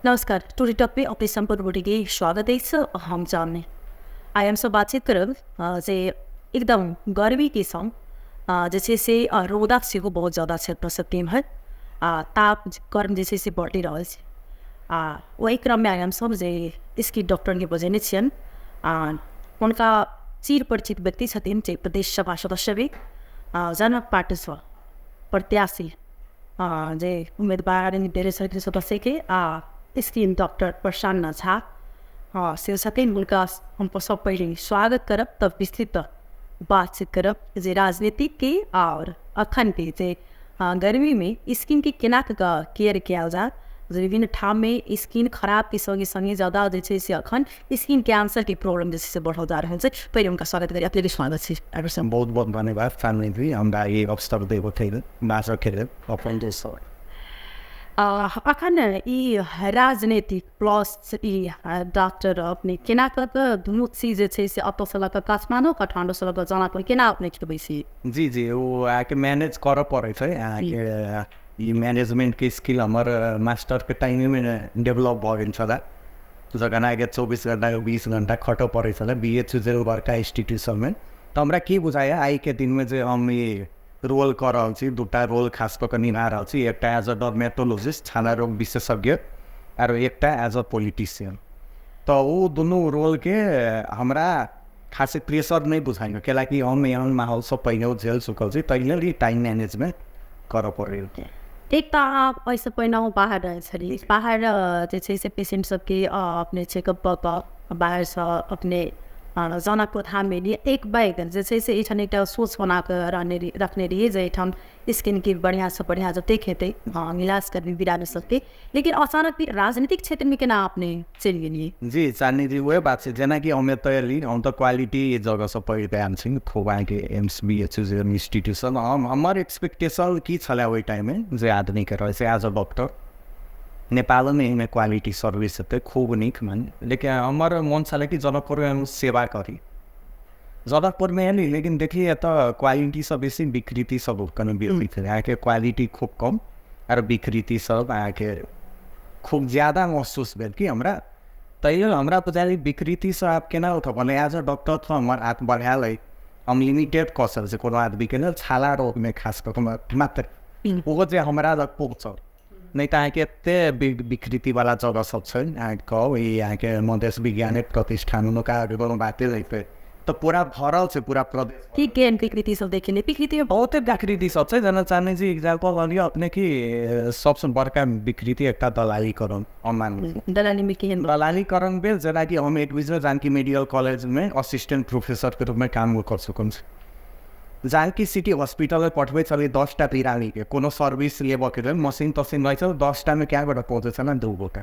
नमस्कार, today talk में अपने सम्पूर्ण गोटेके स्वागत अछि। हम चाँदनी आइ हमसब बातचीत करब जे एकदम गर्मीके संग जे छै से रौदा सेहो बहुत ज्यादा छै अपना सबके इम्हर आ ताप गर्म जे छै से बढ़ि रहल छै। आ ओहि क्रममे आइ हमसब जे स्किन डॉक्टरके बजेने छियनि आ हुनका चिर परिचित व्यक्ति छथिन जे प्रदेश सभा सदस्य भी जनक पार्टीसँ प्रत्याशी जे उम्मेदवार देने छलखिन सदस्यके आ स्किन डॉक्टर प्रसन्न झा से छथिन। हुनका हम सब पहिले स्वागत करब तब विस्तृत बातचीत करब जे राजनीतिक के और अखन के जे गर्मी में स्किन के केना केयर कयल जाय, जे विभिन्न ठाम में स्किन खराब के संगे संगे ज्यादा जे छै से अखन स्किन कैंसर के प्रॉब्लम जे छै से बढ़ल जा रहल छै। पहिले हुनका स्वागत करी। अपने के स्वागत छै डॉक्टर साहब। बहुत बहुत धन्यवाद चाँदनी, हमरा ई अवसर देबऽके लेल, बाजऽके लेल अपन देश। अखन ई राजनीतिक प्लस ई डॉक्टर अपने केना कऽ कऽ दुनू चीज जे छै से एतऽसँ लऽ कऽ काठमाण्डू, काठमाण्डूसँ लऽ कऽ जनकपुर केना अपने खेबै छी? जी जी, ओ अहाँके मैनेज करऽ पड़ै छै। अहाँके ई मैनेजमेन्टके स्किल हमर मास्टरके टाइमेमे डेभलप भऽ गेल छलै, जखन अहाँके 24 घन्टा 20 घन्टा खटऽ पड़ै छलै BHU जेहन बड़का इंस्टीट्यूशनमे। तऽ हमरा की बुझाइए आइके दिनमे जे हम ई रोल कऽ रहल छी, दूटा रोल खास कऽ कऽ निभा रहल छी, एकटा एज अ डर्मेटोलॉजिस्ट, छाला रोग विशेषज्ञ, आरो एकटा एज अ पोलिटिशियन। तऽ ओ दुनू रोलके हमरा खासे प्रेशर नहि बुझाइए, कैलाकि हम एहन माहौलसँ पहिने झेल चुकल छी, ताहि लेल ई टाइम मैनेजमेंट करऽ पड़ैए। एक तऽ अहाँ एहिसँ पहिने बाहर रहै छलियै, बाहर जे छै से पेशेंट सबके अपने चेकअप कऽ कऽ बाहरसँ अपने जनकपुर धाममे एलियै। एक बैग जे छै से एहिठाम एकटा सोच बना कऽ रहने रखने रहियै जे एहिठाम स्किनके बढ़िआँसँ बढ़िआँ जतेक हेतै इलाज करबै बिरामी सबके, लेकिन अचानक फिर राजनीतिक क्षेत्रमे केना अपने चलि गेलियै? जी चाँदनी जी, उएह बात छै। जेनाकि हम एतऽ एली, हम तऽ क्वालिटी जगहसँ पढ़ि कऽ आयल छी खूब, अहाँके एम्स BHU जेहन इंस्टीट्यूशन। हम हमर एक्सपेक्टेशन की छलै ओहि टाइममे जे आदमीके रहै से एज अ डॉक्टर नेपालोमे एहिमे क्वालिटी सर्विस हेतै खूब नीक मानि, लेकिन हमर मोन छलै कि जनकपुरमे हम सेवा करी। जनकपुरमे एली, लेकिन देखलियै एतऽ क्वालिटीसँ बेसी विकृति सब कनि बेसी छै। अहाँके क्वालिटी खूब कम आर विकृति सब अहाँके खूब ज्यादा महसूस भेल कि हमरा। ताहि लेल हमरा बुझायल विकृतिसँ आब केना उठब। भने एज अ डॉक्टर तऽ हमर हाथ बढ़ायल अइ, हम लिमिटेड कऽ सकै छी कोनो आदमीके लेल छाला रोगमे खास कऽ कऽ मात्र, ओहो जे हमरा लग पहुँचल नहि तऽ अहाँके एते विकृतिवला जगह सब छै। अहाँके कहू ई अहाँके मधेश वैज्ञानिक प्रतिष्ठान हुनका कोनो बाते नहि छै, तऽ पूरा भरल छै पूरा प्रदेश। की केहन विकृति सब देखेलियै? विकृति बहुते विकृति सब छै। जेना चाँदनी जी एग्जाम्पल लऽ लिअ अपने कि सबसँ बड़का विकृति एकटा दलालीकरण हम मानै छी। दलालीमे केहन? दलालीकरण भेल जेनाकि हम एक बीचमे जानकी मेडिकल कॉलेजमे असिस्टेंट प्रोफेसरके रूपमे काम कर चुकल छी। जानकी सिटी हॉस्पिटलमे पठबै छलै 10टा बिरामीके कोनो सर्विस लेबऽके लेल, मशीन तशीन रहै छल, 10टामे कए गोटा पहुँचै छलै? 2 गोटा।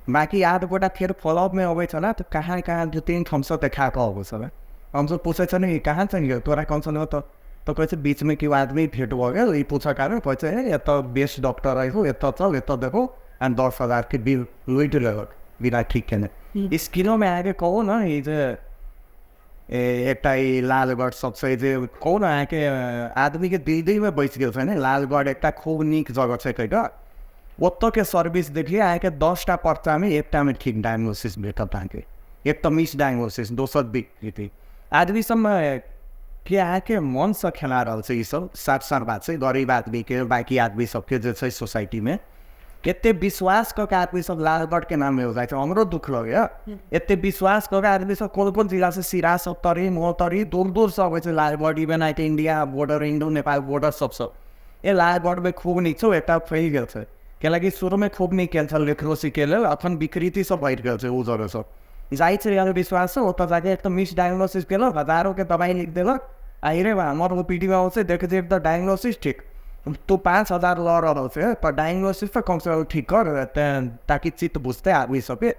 बाँकी 8 गोटा फेर फॉलोअपमे अबै छलै तऽ कहाँ कहाँ 2-3 ठामसँ देखा कऽ अबै छलै। हमसब पूछै छलियै कहाँ छै यौ तोरा कौन सा, तऽ कहै छै बीचमे केओ आदमी भेट भऽ गेल। ई पूछऽ कारण कहै छै हे एतऽ बेस्ट डॉक्टर अइ हो, एतऽ चल एतऽ देखो, आ 10,000के बिल लुटि लेलक बिना ठीक केने। स्किनोमे अहाँके कहू ने ई जे एकटा ई लालगढ़ सब छै जे कहू ने अहाँके आदमीके दिल दिलमे बसि गेल छै ने लालगढ़, एकटा खूब नीक जगह छै कहि कऽ ओतऽके सर्विस देखिए अहाँके 10टा पर्चामे एकटामे ठीक डायग्नोसिस भेटत अहाँके, एक तऽ मिस डायग्नोसिस, दोसर विकृति। आदमी सबमे के अहाँके मनसँ खेला रहल छै ई सब साफ साफ बात छै। गरीब आदमीके बाँकी आदमी सबके जे छै सोसाइटीमे एते विश्वास कऽ के आदमी सब लालगढ़के नाममे हो जाइ छै। हमरो दुःख लगैए एते विश्वास कऽ के आदमी सब कोन कोन जिलासँ सिरा सप्तरी महोत्तरी दूर दूरसँ अबै छै लालगढ़, इवन अहाँके India border Indo Nepal border सबसँ। ए लालगढ़मे खूब नीक छौ, एकटा फैल गेल छै कैलाकि शुरूमे खूब नीक गेल छल लेप्रोसीके लेल, अखन विकृति सब बढ़ि गेल छै ओ जगह सब। जाइ छै अंधविश्वाससँ ओतऽ जाके एक तऽ मिस डायग्नोसिस केलक, हजारोके दबाइ लिख देलक, आ रे बा हमर OPD मे आबै छै देखै छै एक तऽ डायग्नोसिस ठीक तू 5,000 लऽ रहल छै पर डायग्नोसिस तऽ कमसँ कम ठीक कर ताकि चित्त बुझतै आदमी सबके।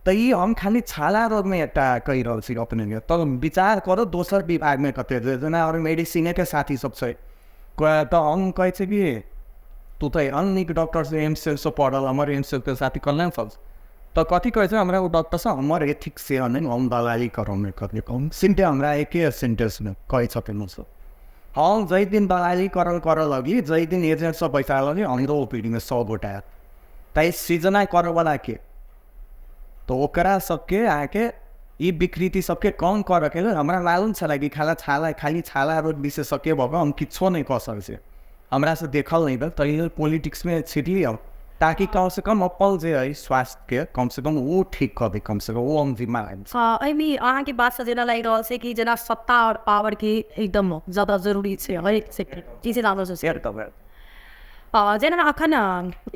तऽ ई हम खाली छाला रोगमे एकटा कहि रहल छी अपनेके, तऽ विचार करू दोसर विभागमे कते जेना आओर मेडिसिनेके साथी सब छै तऽ हम कहै छी कि तू तऽ एहन नीक डॉक्टर से एम्स से पढ़ल, हमर एम्स के साथी कल्याण सब तऽ कथी कहै छै हमरा ओ डॉक्टर से हमर एथिक्स से नहि हम दलाली करब नहि करियै कहूँ सिन्टे हमरा एके सेन्टेन्समे कहै छथिन ओसब। हम जाहि दिन दलालीकरण करऽ लगली, जाहि दिन एजेंटसँ पैसा लगली, हमरो OPD मे 100 गोटा आयत। ताहि सृजना करऽवलाके तऽ ओकरा सबके अहाँके ई विकृति सबके कम करऽके लेल हमरा मालूम छलै कि खाला छाला खाली छाला रोग विशेषज्ञ भऽ कऽ हम किछो नहि कऽ सकै छी, हमरासँ देखल नहि भेल, ताहि लेल पॉलिटिक्समे छिटली हम, ताकि कमसँ कम अपन जे अइ स्वास्थ्यके कमसँ कम ओ ठीक कऽ दी, कमसँ कम ओ हम जिम्मा। एहिमे अहाँके बातसँ जेना लागि रहल छै कि जेना सत्ता आओर पावरके एकदम ज्यादा जरूरी छै हरेक सेक्टर, ई से एकदम। जेना अखन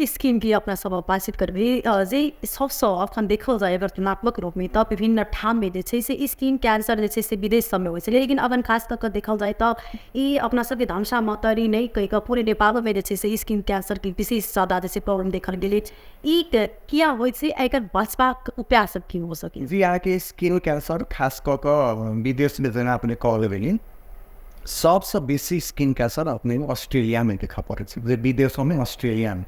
स्किनके अपना सब बातचीत करबै जे सबसँ अखन देखल जाय अगर तुलनात्मक रूपमे तऽ विभिन्न ठाममे जे छै से स्किन कैंसर जे छै से विदेश सबमे होइ छै, लेकिन अखन खास कऽ कऽ देखल जाय तऽ ई अपना सबके धनुषा मतरी नहि कहि कऽ पूरे नेपालोमे जे छै से स्किन कैंसरके विशेष ज्यादा जे छै प्रॉब्लम देखल गेल अछि। ई किया होइ छै, एकर बचबाक उपाय सब की हो सकै? जी अहाँके स्किन कैंसर खास कऽ कऽ विदेशमे जेना अपने कहल गेलिन सबसँ बेसी स्किन कैंसर अपने ऑस्ट्रेलियामे देखऽ पड़ै छै, जे विदेशोमे ऑस्ट्रेलियामे।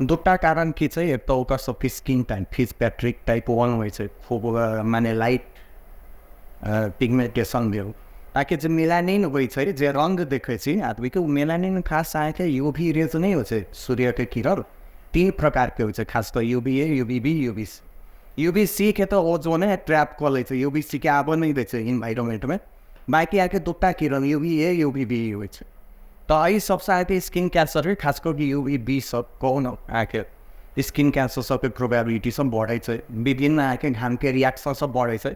दूटा कारण की छै, एक तऽ ओकर सबके स्किन टाइप फिट्जपैट्रिक टाइप 1 होइ छै, खूब माने लाइट पिगमेंटेशन भेल, ताकि जे मेलानिन होइ छै जे रङ्ग देखै छी आदमीके, ओ मेलानिन खास अहाँके यूवी रेज नहि होइ छै, सूर्यके किरण 3 प्रकारके होइ छै खास कऽ यूवीए, यूवीबी, यूवीसी। यूवीसी के तऽ ओजोने ट्रैप कऽ लै छै, यूवीसी के आबऽ नहि दै छै इन्वायरमेंटमे, बाँकी अहाँके दूटा किरण यूवीए यूवीबी होइ छै। तऽ एहि सबसँ अहाँके स्किन कैंसरके खास कऽ के यूवीबी सब कहू ने अहाँके स्किन कैंसर सबके प्रोबेबिलिटी सब बढ़ै छै, विभिन्न अहाँके घामके रिएक्शन सब बढ़ै छै।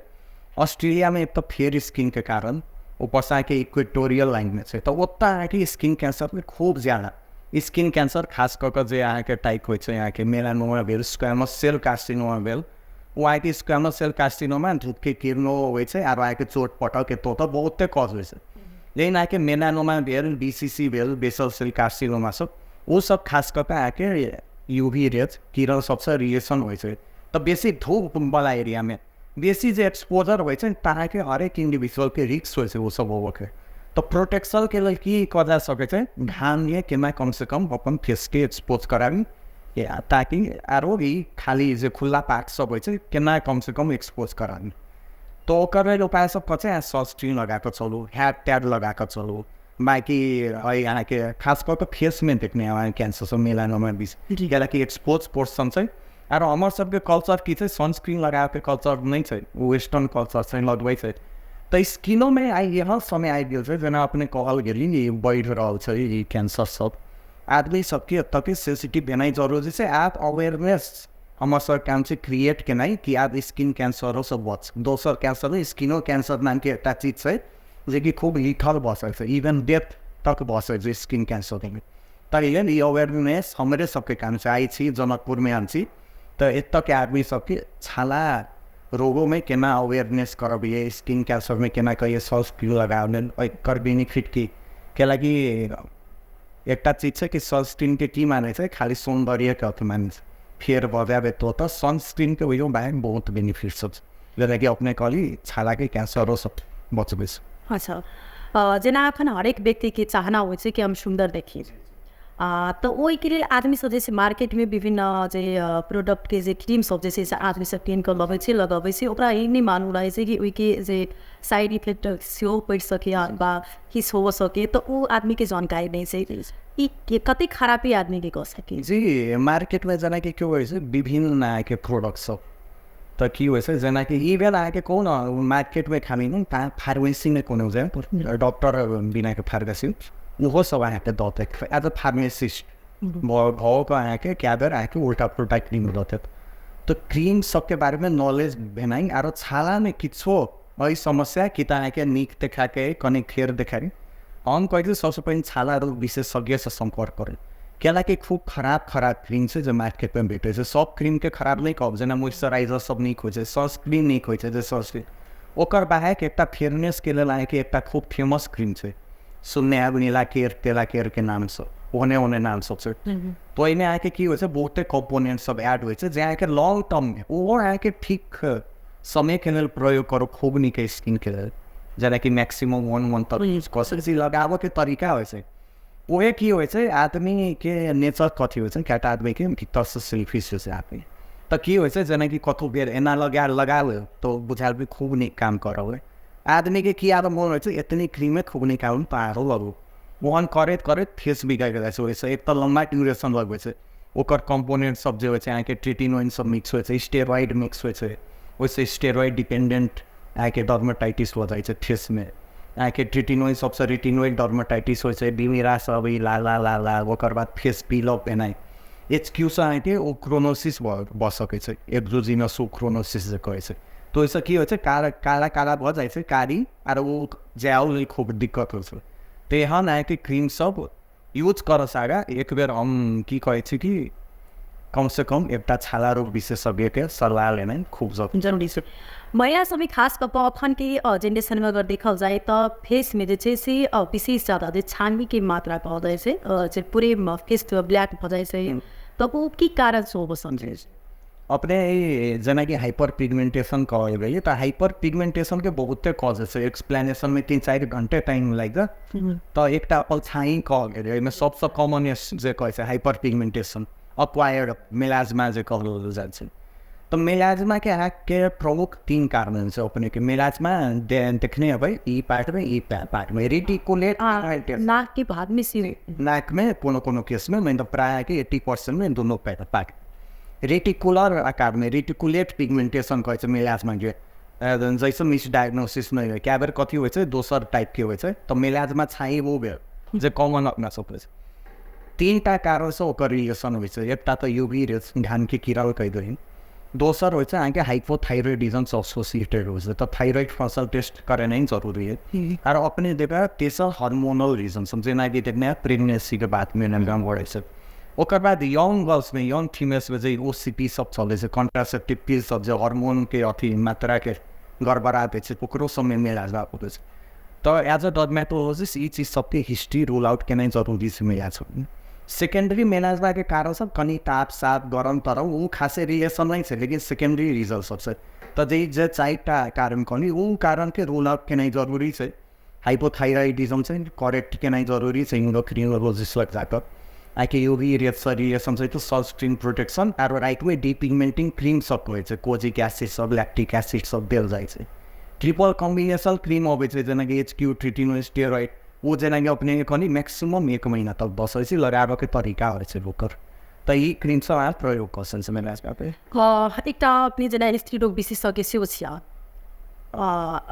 ऑस्ट्रेलियामे एक तऽ फेयर स्किनके कारण ऊपरसँ अहाँके इक्वेटोरियल लाइनमे छै, तऽ ओतऽ अहाँके स्किन कैंसरमे खूब ज्यादा स्किन कैंसर खास कऽ कऽ जे अहाँके टाइप होइ छै अहाँके मेलानोमा भेल, स्क्वैमस सेल कार्सिनोमा भेल, ओ अहाँके स्क्वैमस सेल कार्सिनोमा धूपके किरणो होइ छै आर अहाँके चोट पटक एतौ तऽ बहुते कॉज होइ छै। लेकिन अहाँके मेलानोमा भेल, बीसीसी भेल, बेसल सेल कार्सिनोमा सब, ओ सब खास कऽ कऽ अहाँके यूवी रेज किरण सबसँ रिलेशन होइ छै। तऽ बेसी धूपवला एरियामे बेसी जे एक्सपोजर होइ छै तऽ अहाँके हरेक इंडिविजुअलके रिस्क होइ छै ओ सब होबऽके। तऽ प्रोटेक्शनके लेल की कऽ जा सकै छै, घाममे केना कमसँ कम अपन फेसके एक्सपोज कराबी, ताकि आरो भी खाली जे खुला पार्ट सब होइ छै केना कमसँ कम एक्सपोज कराबी। तऽ ओकर लेल उपाय सब कऽ छै, अहाँ सनस्क्रीन लगा कऽ चलू, हेड ट्याग लगा कऽ चलू, बाँकी अहाँके खास कऽ कऽ फेसमे देखने अहाँके कैंसर सब मेलानोमा बिस, कियाकि एक्सपोज पोर्शन छै। आर हमर सबके कल्चर की छै, सनस्क्रीन लगाबऽके कल्चर नहि छै, वेस्टर्न कल्चर छै लगबै छै। तऽ स्किनोमे आइ एहन समय आबि गेल छै जेना अपने कहल गेली ई बढ़ि रहल छै ई कैंसर सब, आदमी सबके एतऽके सेंसिटिव भेनाइ जरूरी छै। आब अवेयरनेस हमर सबके काम छै क्रिएट केनाइ कि आब स्किन कैंसरो सब बच, दोसर कैंसर नहि स्किनो कैंसर नामके एकटा चीज छै जेकि खूब लिथल भऽ सकै छै, इवन डेथ तक भऽ सकै छै स्किन कैंसरमे। ताहि लेल ई अवेयरनेस हमरे सबके काम छै। आइ छी जनकपुरमे हम छी तऽ एतऽके आदमी सबके छाला रोगोमे केना अवेयरनेस करबियै, स्किन कैंसरमे केना कहियै सनस्क्रीन लगाबै लेल, एकर बेनिफिट की, कैलाकि एकटा चीज छै कि सनस्क्रीनके की मानै छै, खाली सौन्दर्यके अथी मानै छै, फेयर भऽ जायब एतौ तऽ सनस्क्रीनके ओहियो बारेमे बहुत बेनिफिट सब छै, जेनाकि अपने कहली छालाके कैंसरो सब बचबै छै। अच्छा, जेना एखन हरेक व्यक्तिके चाहना होइ छै कि हम सुन्दर देखी, तऽ ओहिके लेल आदमी सब जे छै मार्केटमे विभिन्न जे प्रोडक्टके जे क्रीम सब जे छै से आदमी सब कीन कऽ लबै छै, लगबै छै, ओकरा ई नहि मालूम रहै छै कि ओहिके जे साइड इफेक्ट सेहो पड़ि सकैए बा किछु हो सके, तऽ ओ आदमीके जानकारी नहि छै। ई कतेक खराबी आदमीके कऽ सकै? जी मार्केटमे जेनाकि की होइ छै विभिन्न अहाँके प्रोडक्ट सब, तऽ की होइ छै जेनाकि ई भेल अहाँके कोन मार्केटमे खाली नहि फार्मेसीमे कोनो जाय डॉक्टर बिनाके फार्मेसी ओहो सब अहाँके दऽ देत, एज अ फार्मेसिस्ट भऽ कऽ अहाँके कए बेर अहाँके उल्टा पुल्टा क्रीम दऽ देत। तऽ क्रीम सबके बारेमे नॉलेज भेनाइ आरो छालामे किछो एहि समस्या कि तऽ अहाँके नीक देखाके कनि फेर देखाइ, हम कहै छी सबसँ पहिने छाला रोग विशेषज्ञसँ सम्पर्क करू, कैलाकि खूब खराब खराब क्रीम छै जे मार्केटमे भेटै छै। सब क्रीमके खराब नहि कहब, जेना मोइस्चराइजर सब नीक होइ छै, सनस्क्रीन नीक होइ छै, जे सनस्क्रीन ओकर बाहेक एकटा फेयरनेसके लेल अहाँके एकटा खूब फेमस क्रीम छै, सुनने आब नीला केयर तेला केयरके नामसँ, ओहने ओहने नाम सब छै। तऽ ओहिमे अहाँके की होइ छै बहुते कम्पोनेंट सब एड होइ छै जे अहाँके लॉन्ग टर्ममे ओहो अहाँके ठीक समयके लेल प्रयोग करू, खूब नीक स्किनके लेल, जेनाकि मैक्सिमम 1 मंथ तक यूज कऽ सकै छी। लगाबऽके तरीका होइ छै ओहे की होइ छै आदमीके नेचर कथी होइ छै, कएटा आदमीके भीतरसँ सेल्फिश होइ छै आदमी, तऽ की होइ छै जेनाकि कतहु बेर एना लगा लगा लेल तऽ बुझायल भी खूब नीक काम कर रहल है, आदमीके की आब मोन होइ छै एतनी क्रीमे खूब नीक आबि तऽ आरो लगू, ओहन करैत करैत फेस बिगड़ि जाइ छै ओहिसँ। एक तऽ लम्बा ड्यूरेशन लगबै छै, ओकर कम्पोनेंट सब जे होइ छै अहाँके ट्रिटिनोइन सब मिक्स होइ छै, स्टेरॉइड मिक्स होइ छै, ओहिसँ स्टेरॉइड डिपेंडेंट अहाँके डर्मेटाइटिस हो जाइ छै फेसमे। अहाँके ट्रिटिनोइन सबसँ रिटिनोइड डर्मेटाइटिस होइ छै, बिमिरा सब ई लाल लाल लाल लाल, ओकर बाद फेस पील अप एनाइ। एचक्यूसँ अहाँके ओ क्रोनोसिस भऽ सकै छै, एक्जोजिनस क्रोनोसिस जे कहै छै। तऽ ओहिसँ की होइ छै, काला काला काला भऽ जाइ छै कारी, आर ओ जाओ नहि खूब दिक्कत होइ छै। तेहन अहाँके क्रीम सब यूज करऽसँ आगाँ एक बेर हम की कहै छी कि कमसँ कम एकटा छाला रोग विशेषज्ञके सलाह लेनाइ खूब जरूरी छै। महिला सबमे खास कऽ कऽ अखनके जेनरेशनमे अगर देखल जाय तऽ फेसमे जे छै से विशेष ज्यादा जे छानीके मात्रा कहल जाइ छै, जे पूरे फेस ब्लैक भऽ जाइ छै, तऽ ओ की कारणसँ होबऽ समझै छै? अपने ई जेनाकि हाइपर पिगमेंटेशन कहल गेलै तऽ हाइपर पिगमेंटेशनके बहुते कॉज छै, एक्सप्लेनेशनमे 3-4 घंटे टाइम लागि जायत। तऽ एकटा अपन छाही कहल गेलै, एहिमे सबसँ कॉमन जे कहै छै हाइपर पिगमेंटेशन अक्वायर्ड मेलाजमा जे कहल जाइ छै। तऽ मेलाजमाके अहाँके प्रमुख 3 कारण छै। अपनेके मेलाजमा देखने हेबै ई पार्टमे, ई पार्टमे रेटिकुलेट नाकके भागमे से नाकमे कोनो कोनो केसमे मतलब प्रायः के 80% दुनू पार्ट रेटिकुलर आकारमे रेटिकुलेट पिगमेंटेशन कहै छै मेलाजमाके, जैसे मिसडायग्नोसिस नहि होइ। कए बेर कथी होइ छै दोसर टाइपके होइ छै, तऽ मेलाजमा छाही ओ भेल जे कॉमन अपना सब छै। 3टा कारणसँ ओकर रिलेशन होइ छै। एकटा तऽ यूवी रेज घामके किरण कहि दही, दोसर होइ छै अहाँके हाइपोथाइरोइडिज्मसँ एसोसिएटेड होइ छै, तऽ थाइरोइड फंक्शन टेस्ट करेनाइ जरूरी है। आर अपने देखा तेसर हार्मोनल रीजन सब जेनाकि देखने प्रेगनेंसीके बादमे नाम बढ़ै छै। ओकर बाद यंग गर्ल्समे यंग फीमेल्समे जे ओसीपी सब चलै छै, कॉन्ट्रासेप्टिव पिल सब जे हार्मोनके अथी मात्राके गड़बड़ा दै छै, ओकरो सबमे मेलाजमा होइ छै। तऽ एज अ डर्मेटोलॉजिस्ट ई चीज सबके हिस्ट्री रूल आउट केनाइ जरूरी छै मेलाजमा। सेकेंडरी मेलाजमाके कारण सब कनि ताप साप गरम तरम ओ खासै रिलेसन नहि छै, लेकिन सेकेंडरी रीजन सब छै। तऽ जे जे 4टा कारण कहली ओ कारणके रूल आउट केनाइ जरूरी छै। हाइपोथाइरोइडिज्म चाहिँ करेक्ट केनाइ जरूरी छै इन्डोक्रिनोलोजिस्ट लग जाकऽ। आइके यूवी रेजसँ रिलेसन छै तऽ सनस्क्रीन प्रोटेक्शन आरो रातिमे डिपिगमेंटिंग क्रीम सब होइ छै, कोजिक एसिड सब लैक्टिक एसिड सब देल जाइ छै। ट्रिपल कम्बिनेशन क्रीम अबै छै जेनाकि एचक्यू ट्रिटिनो स्टेरोइड, ओ जेनाकि अपने कहली मैक्सिमम 1 महीना तक बसै छै, लगाबऽके तरीका होइ छै ओकर। तऽ ई क्रीम सब अहाँ प्रयोग कऽ सकै छी मेलाजमाके। एकटा अपने जेना स्त्री रोग विशेषज्ञ सेहो छियै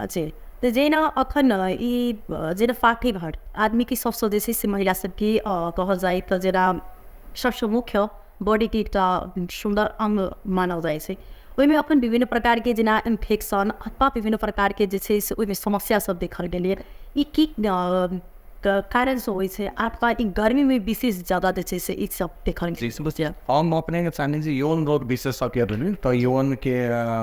जी, तऽ जेना अखन ई जेना फाटी भर आदमीके सबसँ जे छै से महिला सबके कहल जाय तऽ जेना सबसँ मुख्य बॉडीके एकटा सुन्दर अङ्ग मानल जाइ छै, ओहिमे अखन विभिन्न प्रकारके जेना इन्फेक्शन अथवा विभिन्न प्रकारके जे छै से ओहिमे समस्या सब देखल गेलै, ई की कारणसँ होइ छै अथवा ई गर्मीमे विशेष ज्यादा जे छै से ई सब देखल गेल समस्या? हम अपने चाहने छी यौन रोग विशेषज्ञ रहली तऽ यौनके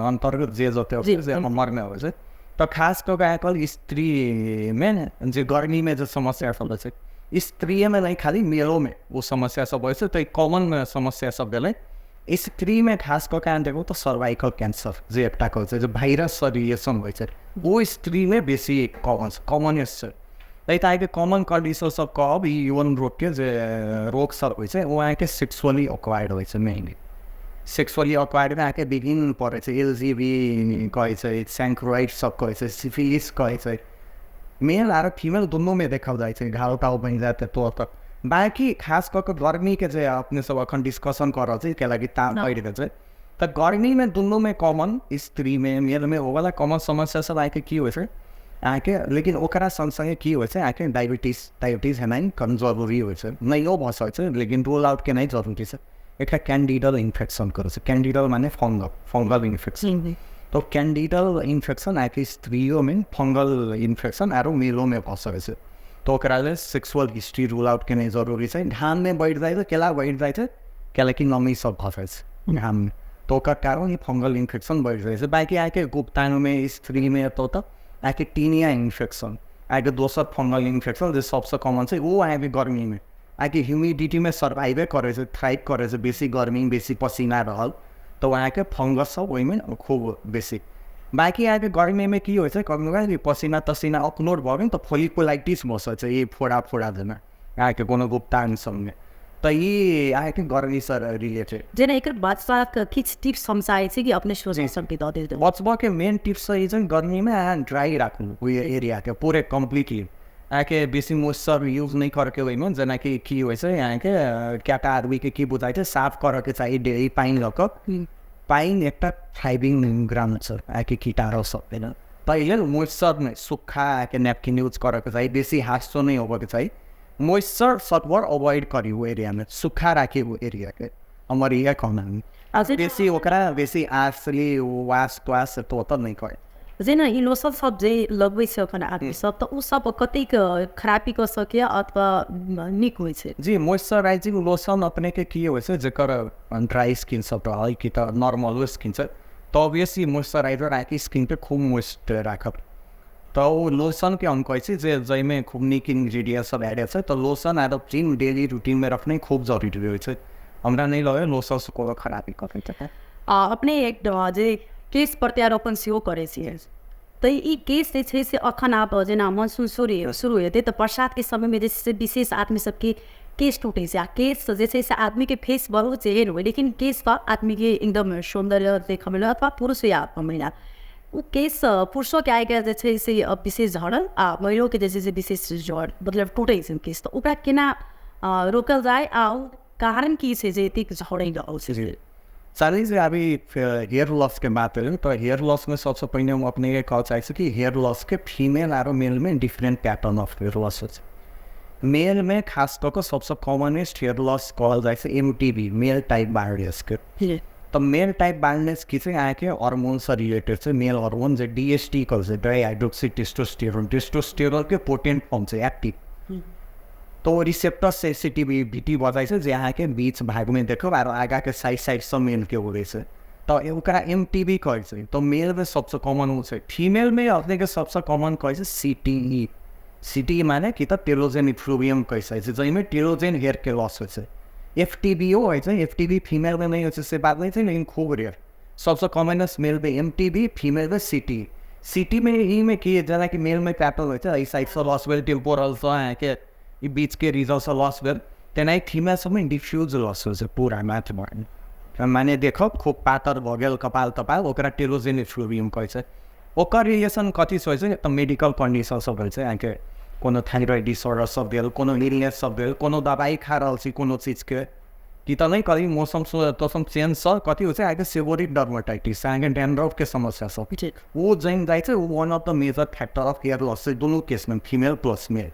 अन्तर्गत जे जते जे हमरमे होइ छै तऽ खास कऽ कऽ आइकाल्हि स्त्रीमे जे गर्मीमे जे समस्या सब होइ छै, स्त्रीमे नहि खाली मेलोमे ओ समस्या सब होइ छै, तऽ कॉमन समस्या सब भेलै। स्त्रीमे खास कऽ कऽ अहाँ देखू तऽ सर्वाइकल कैंसर जे एकटा कहै छै जे भाइरससँ रिलेसन होइ छै, ओ स्त्रीमे बेसी कॉमन छै, कॉमनेस्ट छै। तऽ अहाँके कॉमन कन्डीशन सब कहब ई यौन रोगके जे रोग सब होइ छै ओ अहाँके सेक्सुअली अक्वायर्ड होइ छै। मेनली सेक्सुअली अक्वायर्डमे अहाँके विभिन्न पड़ै छै, एलजीबी कहै छै, सैंक्रोइड सब कहै छै, सिफिलिस कहै छै। मेल आर फीमेल दुनूमे देखल जाइ छै, घाव ताव बनि जायत तो तक। बाँकी खास कऽ कऽ गर्मीके जे अपने सब अखन डिस्कशन कऽ रहल छी कैलाकि ताप बढ़ि गेल छै, तऽ गर्मीमे दुनूमे कॉमन स्त्रीमे मेलमे होवला कॉमन समस्या सब अहाँके की होइ छै अहाँके, लेकिन ओकरा सँगसँगै की होइ छै अहाँके डायबिटीज हेनाइ कम जरूरी होइ छै, नहियो भऽ सकै छै लेकिन रूल आउट केनाइ जरूरी छै। एकटा कैंडिडल इन्फेक्शन करै छै, कैंडिडल माने फंगल इन्फेक्शन। तऽ कैंडिडल इन्फेक्शन अहाँके स्त्रियोमे फंगल इन्फेक्शन आरो मेलोमे भऽ सकै छै, तऽ ओकरा लेल सेक्सुअल हिस्ट्री रूल आउट केनाइ जरूरी छै। घाममे बढ़ि जाइ छै, केला बढ़ि जाइ छै, कैलाकि नमी सब भऽ जाइ छै घाममे, तऽ ओकर कारण ई फंगल इन्फेक्शन बढ़ि जाइ छै। बाँकी अहाँके गुप्ताङ्गमे स्त्रीमे एतऽ तऽ अहाँके टीनिया इन्फेक्शन, अहाँके दोसर फंगल इन्फेक्शन जे सबसँ कॉमन छै ओ अहाँके गर्मीमे अहाँके ह्युमिडिटीमे सर्भाइभे करै छै, थ्राइभ करै छै, बेसी गर्मी बेसी पसिना रहल तऽ अहाँके फंगस सब ओहिमे खूब बेसी। बाँकी अहाँके गर्मीमे की होइ छै कखनो काल पसिना तसिना अपलोड भऽ गेल तऽ फोलिकुलाइटिस भऽ सकै छै, ई फोड़ा फोड़ा जेना अहाँके कोनो गुप्ताङ्ग सबमे, तऽ ई अहाँके गर्मीसँ रिलेटेड। जेना एकर बचबाक किछु टिप्स हम चाहै छी कि अपने सोचि सबके दऽ देल। बचबऽके मेन टिप्स तऽ ई छै गर्मीमे अहाँ ड्राई राखू ओहि एरियाके पूरे कम्प्लीटली। अहाँके बेसी मोइस्चर यूज नहि करैके ओहिमे। जेनाकि की होइ छै अहाँके, कएटा आदमीके की बुझाइ छै, साफ करऽके चाही डेली पानि लऽ कऽ। पानि एकटा थ्राइविंग ग्राउंड छै अहाँके कीटाणु सब, होइन? ताहि लेल मोइस्चर नहि, सुक्खा अहाँके नैपकिन यूज करऽके चाही, बेसी हासो नहि होबऽके चाही। मोइस्चर सकभर अवॉइड करी ओ एरियामे, सुक्खा राखी ओ एरियाके, हमर इएह कहना। बेसी ओकरा बेसी आसली वास त्वास तो नहि करे। जेना ई लोशन सब जे लगबै छै अखन आदमी सब, तऽ ओ सब कतेक खराबी कऽ सकैए अथवा नीक होइ छै? जी, मोइस्चराइजिंग लोशन अपनेके की होइ छै, जकर ड्राई स्किन सब रहै कि तऽ नॉर्मलो स्किन छै, तऽ ऑब्वियसली मोइस्चराइजर अहाँके स्किनके खूब मोइस्ट राखत। तऽ ओ लोशनके हम कहै छी जे जाहिमे खूब नीक इन्ग्रीडियंट सब एडेड छै, तऽ लोशन आर क्रीम डेली रूटीनमे रखनाइ खूब जरूरी होइ छै। हमरा नहि लगैए लोशनसँ कोनो खराबी करैत छै। अपने एक जे केश प्रत्यारोपण सेहो करै छियै, तऽ ई केश जे छै से अखन आब जेना मानसून शुरू शुरू हेतै तऽ बरसातके समयमे जे छै से विशेष आदमी सबके केश टूटै छै। आ केश जे छै से आदमीके फेस बहुत जेहन होइ, लेकिन केशसँ आदमीके एकदम सौन्दर्य देखऽ मिलल, अथवा पुरुष या महिला। ओ केश पुरुषोके आइ काल्हि जे छै से विशेष झड़ल आ महिलोके जे छै से विशेष झड़, मतलब टूटै छै केश, तऽ ओकरा केना रोकल जाय आ ओ कारण की छै जे एतेक झड़ै रहल छै? सारी से अभी हेयर लॉसके बात भेल, तऽ हेयर लॉसमे सबसँ पहिने हम अपनेके कहऽ चाहै छी कि हेयर लॉसके फीमेल आरो मेलमे different pattern of hair loss होइ छै। मेलमे खास कऽ कऽ सबसँ कॉमनेस्ट हेयर लॉस कहल जाइ छै एमटीबी, मेल टाइप बाल्डनेसके। तऽ मेल टाइप बाल्डनेस की छै, अहाँके हार्मोनसँ रिलेटेड छै। मेल हार्मोन जे डीएसटी कहै छै, ड्राई हाइड्रोक्सी टेस्टोस्टेरोन, टेस्टोस्टेरोनके पोटेंट फॉर्म छै, एक्टिव। तऽ ओ रिसेप्टर सेंसिटिविटी भऽ जाइ छै जे अहाँके बीच भागमे देखब आर आगाँके साइड साइडसँ मेलके उड़ै छै, तऽ ओकरा एमटीबी कहै छै। तऽ मेलमे सबसँ कॉमन ओ छै। फीमेलमे अपनेके सबसँ कॉमन कहै छै सीटीई। सीटीई माने कि तऽ टेलोजेन इफ्लुवियम कहै छै, जाहिमे टेलोजेन हेयरके लॉस होइ छै। एफटीबीओ होइ छै, एफटीबी फीमेलमे नहि होइ छै से बात नहि छै, लेकिन खूब रेयर। सबसँ कॉमनेस्ट मेलमे एमटीबी, फीमेलमे सीटी। सीटीमे ईमे की जेनाकि मेलमे पैटर्न होइ छै, एहि साइडसँ लॉस भेल, टेम्पोरलसँ अहाँके ई बीचके रिजनसँ लॉस भेल, तेनाही फीमेल सबमे डिफ्यूज लॉस होइ छै पूरा माथमा, माने देखब खूब पातर भऽ गेल कपाल तपाल, ओकरा टेलोजेन इफ्लुवियम कहै छै। ओकर रिलेसन कथीसँ होइ छै तऽ मेडिकल कन्डिशन सब होइ छै, अहाँके कोनो थाइरोइड डिसऑर्डर सब भेल, कोनो इलनेस सब भेल, कोनो दबाइ खा रहल छी कोनो चीजके, कि तऽ नहि कभी मौसम तौसम चेंजसँ कथी होइ छै अहाँके सेबोरिक डर्माटाइटिस, अहाँके डेंड्रफके समस्या सब ओ जमि जाइ छै। ओ one of the major factor of hair loss छै दुनू केसमे, फीमेल प्लस मेल।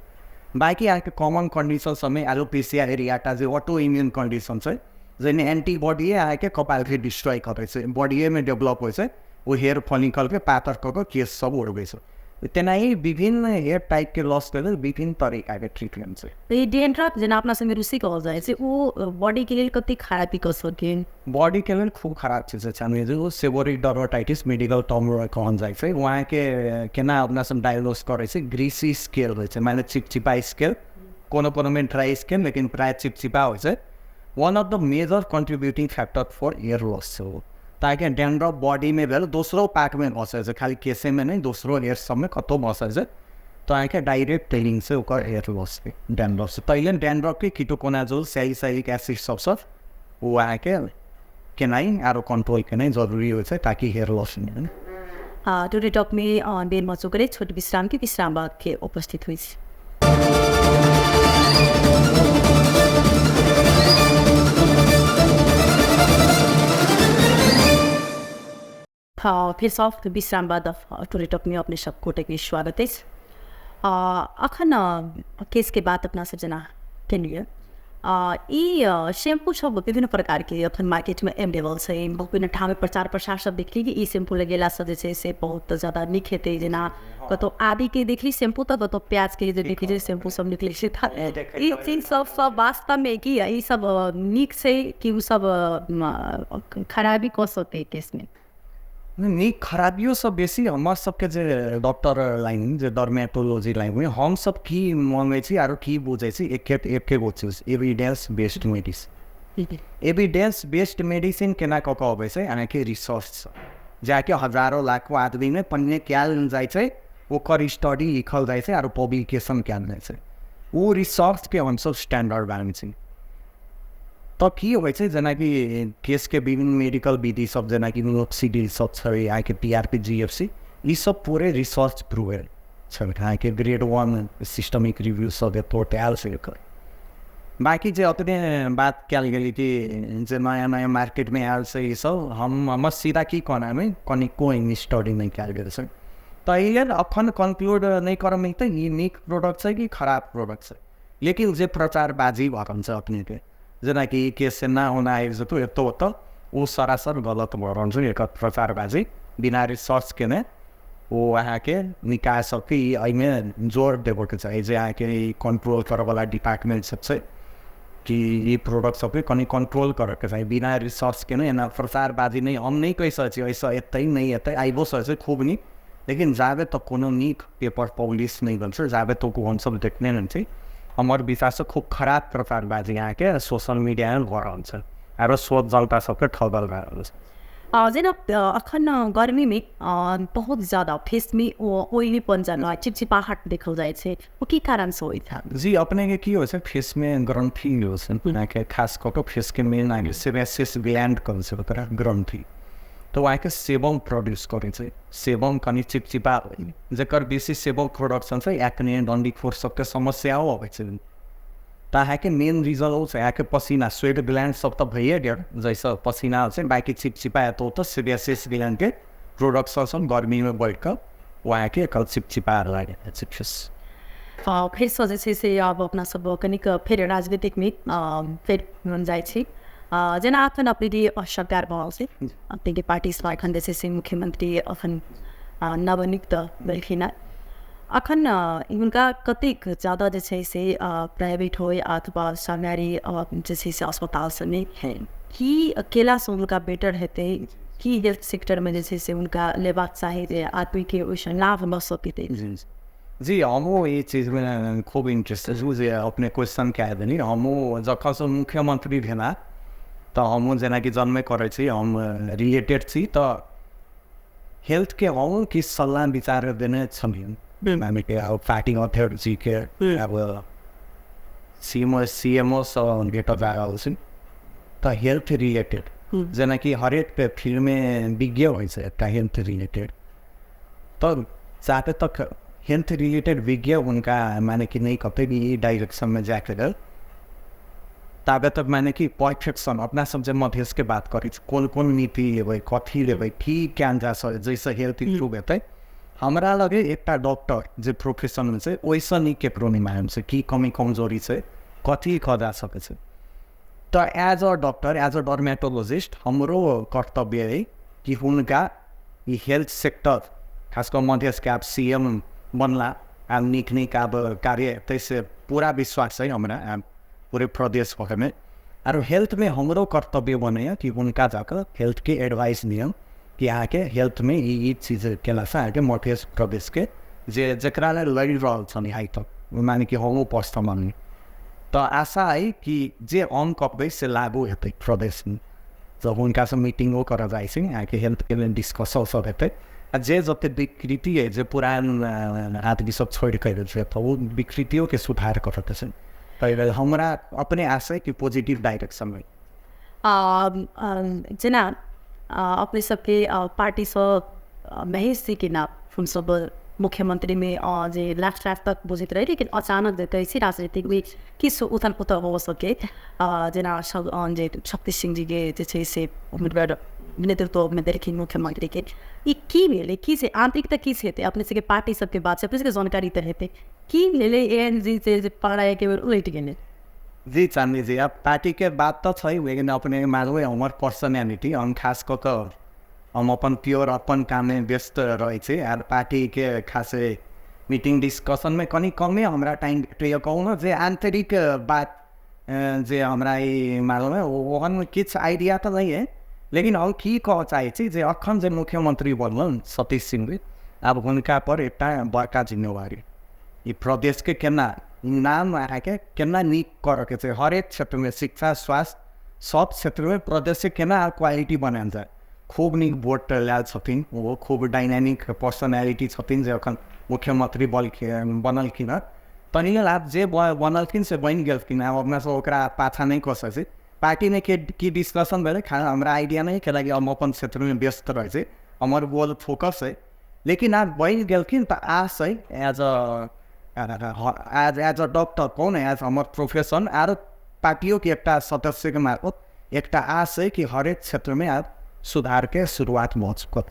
बाँकी अहाँके कॉमन कन्डिशन सबमे एलोपेसिया एरियाटा जे ऑटो इम्यून कन्डिशन छै, जाहिमे एंटीबॉडीए अहाँके कपालके डिस्ट्रॉय करै छै, बॉडीएमे डेवलप होइ छै, ओ हेयर फॉलिकलके पातर कऽ कऽ केश सब उड़बै छै। तेनाही विभिन्न हेयर टाइपके लॉसके लेल विभिन्न तरीकाके ट्रीटमेंट छै। तऽ ई डेंड्रफ जेना अपना सबमे रुसी कहल जाइ छै, ओ बॉडीके लेल कतेक खराबी कऽ सकै? बॉडीके लेल खूब खराब चीज छै। ओ सेबोरिक डर्माटाइटिस मेडिकल टर्म कहल जाइ छै। वहाँके केना अपना सब डायग्नोस करै छै, ग्रीसी स्केल होइ छै, माने चिपचिपा स्केल, कोनो कोनोमे ड्राई स्केल, लेकिन प्रायः चिपचिपा होइ छै। One of the major contributing factor for hair loss छै ओ। ताकि डेंड्रफ बॉडीमे भेल, दोसरो पार्टमे भऽ सकै छै, खाली केसेमे नहि, दोसरो हेयर सबमे कतहु भऽ सकै छै। तऽ अहाँके डायरेक्ट टेलिंग छै ओकर हेयर लॉसके डेंड्रफ से। ताहि लेल डेंड्रफके कीटोकोनाजोल, सैलिसाइलिक एसिड सबसँ ओ अहाँके केनाइ आरो कंट्रोल केनाइ जरूरी होइ छै ताकि हेयर लॉस नहि होइ। टुडे टॉकमे बेर मचो करे छोट विश्राम के विश्राम बाद के उपस्थित होइ छै। फिर सब विश्राम बाद टुडे टॉकमे अपने सब गोटेके स्वागत अछि। अखन केसके बात अपना सब जेना केलियै, ई शैम्पू सब विभिन्न प्रकारके अखन मार्केटमे एवेलेबल छै, विभिन्न ठाममे प्रचार प्रसार सब देखली कि ई शैम्पू लगेलासँ जे छै से बहुत ज्यादा नीक हेतै। जेना कतहु आदिके देखली शैम्पू तऽ कतहु प्याजके जे देखली जे शैम्पू सब निकलै छै, तऽ ई चीज सब सब वास्तवमे की ई सब नीक छै कि ओ सब खराबी कऽ सकै केसमे? नीक खराबियोसँ बेसी हमर सबके जे डॉक्टर लाइन, जे डर्मेटोलॉजी लाइनमे हमसब की माँगै छी आरो की बुझै छी, एके गो चीज, evidence based medicine. Evidence based medicine केना कऽ कऽ अबै छै अहाँके रिसर्चसँ, जाके हजारो लाखो आदमीमे पहिने कयल जाइ छै, ओकर स्टडी लिखल जाइ छै आरो पब्लिकेशन कयल जाइ छै। ओ रिसर्चके हमसब स्टैंडर्ड मानै छी। तऽ की होइ छै जेनाकि केसके विभिन्न मेडिकल विधि सब, जेनाकि मोनोक्सिडिल सब छै, अहाँके पीआरपी जीएफसी, ई सब पूरे रिसर्च प्रूवेल। छै। अहाँके ग्रेड 1 सिस्टमिक रिव्यू सब रिपोर्ट आयल छै एकर। बाँकी जे अपने बात कयल गेलै कि जे नया नया मार्केटमे आयल छै ईसब, हम हमर सीधा की कहना है, कनिको एहिमे स्टडी नहि कयल गेल छै, तऽ एहि लेल अखन कन्क्लूड नहि करऽ मिलतै ई नीक प्रोडक्ट छै कि खराब प्रोडक्ट छै। लेकिन जे प्रचारबाजी भऽ रहल छै अपनेके, जेनाकि ई केस एना ओना आबि जेतौ एतऽ ओतऽ, ओ सरासर गलत भऽ रहल छै। एकर प्रचारबाजी बिना रिसर्च केने ओ अहाँके निकाय सबके ई एहिमे जोर देबऽके चाही जे अहाँके ई कंट्रोल करऽवला डिपार्टमेंट सब छै कि ई प्रोडक्ट सबके कनि कंट्रोल करऽके चाही। बिना रिसर्च केने एना प्रचारबाजी नहि, हम नहि कहि सकै छी एहिसँ एतै नहि एतै, आबिओ सकै छै खूब नीक, लेकिन जाबे तक कोनो नीक पेपर पब्लिश नहि भेल छै, जाबे तक हमसब देखने नहि छी, हमर विचारसँ खूब खराब प्रचारबाजी अहाँके सोशल मीडियामे भऽ रहल छै आरो सोच जनता सबके ठगल भए रहल छै। जेना अखन गर्मीमे बहुत ज्यादा फेसमे ओइलीपन जेना चिपचिपाहट देखल जाइ छै, ओ की कारणसँ होइत हैत? जी, अपनेके की होइ छै, फेसमे ग्रन्थि होइ छै अहाँके, खास कऽ कऽ फेसके मेन अहाँके सेबेसियस ग्लैंड कहै छै ओकरा, ग्रन्थि, तऽ ओ अहाँके सेबम प्रोड्यूस करै छै। सेबम कनि चिपचिपा, जकर बेसी सेबम प्रोडक्शन छै एक्ने डन्डीफोर सबके समस्याओ अबै छै। तऽ अहाँके मेन रीजन ओ छै अहाँके पसीना, स्वेट ग्लैंड सब तऽ भइए गेल जाहिसँ पसीना छै, बाँकी चिपचिपा एतौ तऽ सेबेसियस ग्लैंडके प्रोडक्शन सब गर्मीमे बढ़ि कऽ ओ अहाँके एकर चिपचिपा लागि जाइ छै फेस। फेरसँ जे छै से आब अपना सब कनिक फेर राजनीतिकमे फेर जाइ छी। जेना अखन अपनेके सरकार बनल छै, अपनेके पार्टीसँ एखन जे छै से मुख्यमंत्री अखन नवनियुक्त भेलखिन हेँ, अखन हुनका कतेक ज्यादा जे छै से प्राइवेट होइ अथवा सरकारी जे छै से अस्पताल सबमे की केलासँ हुनका बेटर हेतै, की हेल्थ सेक्टरमे जे छै से हुनका लेबाक चाही जे आदमीके ओहिसँ लाभ लऽ सकतै? जी, हमहूँ ई चीजमे खूब इंटरेस्ट छी जे अपने क्वेश्चन कए देली। हमहूँ जखनसँ मुख्यमंत्री भेला तऽ हमहूँ जेनाकि जनमे करै छी, हम रिलेटेड छी, तऽ हेल्थके हमहूँ किछु सल्लाह विचार देने छलियनि हामीले अब पार्टी अध्यक्षजीके, अब सी एम ओ सँ भेटऽ जा रहल छी। तऽ हेल्थ रिलेटेड जेनाकि हरेक फील्डमे विज्ञ होइ छै एकटा हेल्थ रिलेटेड, तऽ जाबे तक हेल्थ रिलेटेड विज्ञ हुनका माने कि नहि कहतै कि ई डाइरेक्शनमे जाइके लेल, ताबे तक माने कि परफेक्शन अपना सब जे मधेशके बात करै छी, कोन कोन नीति लेबै, कथी लेबै, की कयल जा सकै जाहिसँ हेल्थ इम्प्रूव हेतै। हमरा लगे एकटा डॉक्टर जे प्रोफेशनमे छै ओहिसँ नीक केकरो नहि मालूम छै की कमी कमजोरी छै, कथी कऽ जा सकै छै। तऽ as a doctor, as a dermatologist हमरो कर्तव्य अइ कि हुनका ई हेल्थ सेक्टर, खास कऽ मधेशके आब सीएम बनला, आब नीक नीक आब कार्य हेतै से पूरा विश्वास अइ हमरा आब पूरे प्रदेश भरिमे। आरो हेल्थमे हमरो कर्तव्य बनैए कि हुनका जाकऽ हेल्थके एडवाइस दियौन कि अहाँके हेल्थमे ई ई चीज केलासँ अहाँके मधेश प्रदेशके जे जकरा लेल लड़ि रहल छनि आइ तक, माने कि हमहूँ पर्सनली, तऽ आशा अइ कि जे हम कहबै से लागू हेतै प्रदेशमे। तऽ हुनकासँ मीटिंगो करऽ जाइ छी, अहाँके हेल्थके लेल डिस्कसो सब हेतै, आ जे जते विकृति अइ जे पुरान आदमी सब छोड़ि कऽ गेल छै तऽ ओ विकृतियोके सुधार करऽके छै। ताहि लेल हमरा अपने आशा अइ कि पॉजिटिव डायरेक्शनमे। जेना अपने सबके पार्टीसँ महेश जीके नाम हमसब मुख्यमंत्रीमे जे लास्ट लास्ट तक बुझैत रही, लेकिन अचानक जे कहै छी राजनीतिकमे किछु उथल पुथल हो सके, जेना सब जे शक्ति सिंह जीके जे छै से हुनकर नेतृत्वमे देलखिन मुख्यमंत्रीके, ई की भेलै, की छै आंतरिक तऽ की हेतै, अपने सबके पार्टी सबके बात छै, अपने सबके जानकारी तऽ हेतै, की भेलै एहन जे छै जे पारा एके बेर उलटि गेलै? जी चांदनी जी, अब पार्टीके बात तऽ छै, लेकिन अपने मालूम है हमर पर्सनैलिटी, हम खास कऽ कऽ हम अपन प्योर अपन काममे व्यस्त रहै छी, आर पार्टीके खासे मीटिंग डिस्कशनमे कनि कमे हमरा टाइम भेटैए। कहू ने जे आन्तरिक बात जे हमरा ई मालूम है ओहन किछु आइडिया तऽ नहि है, लेकिन हम की कहऽ चाहै छी जे अखन जे मुख्यमंत्री बनलन सतीश सिंह, आब हुनका पर एकटा बड़का जिम्मेवारी, ई प्रदेशके केना नाम अहाँके केना नीक करऽके छै, हरेक क्षेत्रमे शिक्षा स्वास्थ्य सब क्षेत्रमे प्रदेशके केना क्वालिटी बनायल जाय। खूब नीक वोट लायल छथिन, ओ खूब डायनामिक पर्सनैलिटी छथिन जे अखन मुख्यमंत्री बनलखिन हँ। तनि लेल आब जे बनलखिन से बनि गेलखिन, आब अपना सब ओकरा पाछा नहि कऽ सकै छी। पार्टीमे के की डिस्कशन भेलै हमरा आइडिया नहि, कैलाकि हम अपन क्षेत्रमे व्यस्त रहै छी, हमर गोल फोकस अइ। लेकिन आब बनि गेलखिन तऽ आस अइ एज अ डॉक्टर कहू ने, एज हमर प्रोफेशन आरो पार्टियोके एकटा सदस्यके मार्फत एकटा आस अइ कि हरेक क्षेत्रमे आब सुधारके शुरुआत भऽ चुकल।